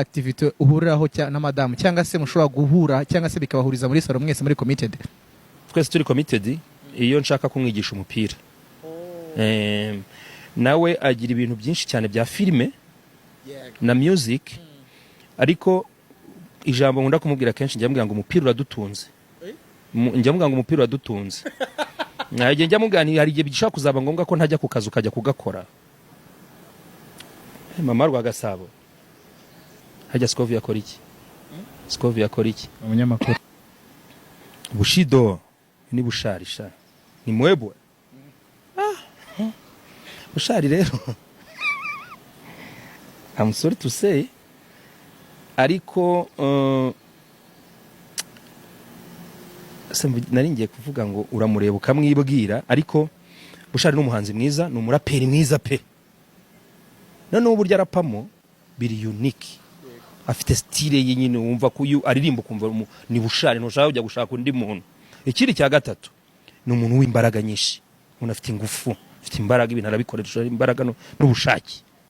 Activity uhuriraho na madamu, cyangwa se mushobora guhura, cyangwa se bikabahuriza muri salo mwese muri committed? Twese turi committed iyo nshaka kumwigisha umupira. Nawe agira ibintu byinshi cyane bya filime na music, ariko ijambo nkunda kumubwira kenshi, njya mubwira ngo umupira uradutunze. Njya mubwira ngo umupira uradutunze. Hari igihe njya mubwira nti hari igihe bishobora kuzaba ngombwa ko ntajya ku kazi, ukajya kugakora. Mama Rwagasabo, hajya Scovia akora iki? Scovia akora iki? Umunyamakuru. Bushido ni Bushari sha, ni mwebwe. Ah, Bushari rero, I'm sorry to say, ariko nari ngiye kuvuga ngo uramureba ukamwibwira, ariko Bushari ni umuhanzi mwiza, ni umuraperi mwiza pe. Noneho uburyo arapamo biri unique, afite style ye nyine, wumva ko iyo aririmba ukumva ni Bushari, ntushaka kujya gushaka undi muntu. Ikindi cya gatatu, ni umuntu w'imbaraga nyinshi, umuntu afite ingufu, afite imbaraga, ibintu arabikoresha imbaraga n'ubushake.